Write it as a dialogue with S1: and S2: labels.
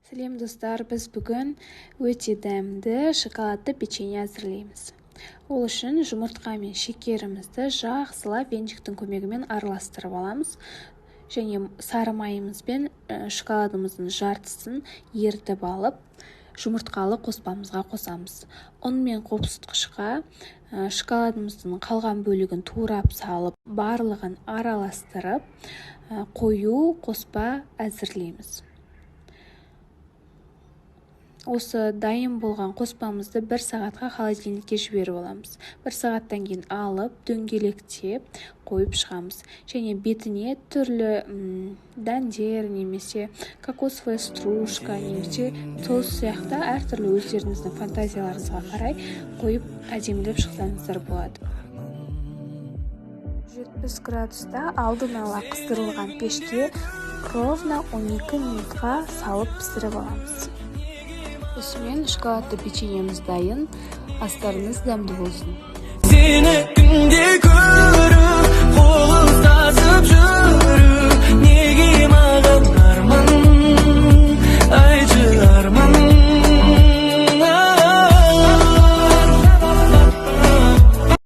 S1: Сәлем, достар! Біз бүгін өте дәмді шоколадты печенье әзірлейміз. Ол үшін жұмыртқа мен шекерімізді жақсылап венчиктің көмегімен араластырып аламыз және сары майымыз бен шоколадымыздың жартысын ерітіп алып, жұмыртқалы қоспамызға қосамыз. Ұн мен қопсытқышқа шоколадымыздың қалған бөлігін турап салып, барлығын араластырып, қою қоспа әзірлейміз. Осы дайын болған қоспамызды бір сағатқа холодильникке жіберіп аламыз. Бір сағаттан кейін алып, дөңгелектеп қойып шығамыз және бетіне түрлі дәндер немесе кокосовая стружка немесе тұз сияқты әртүрлі өздеріңіздің фантазияларыңызға қарай қойып, әдемілеп шықсаңыздар болады. 70 градуста алдын ала қыздырылған пешке ровно 12 минутқа салып, пісіріп аламыз. Осымен шоколадты печеньеміз дайын. Астарыңыз дәмді болсын!
S2: Сені күнде.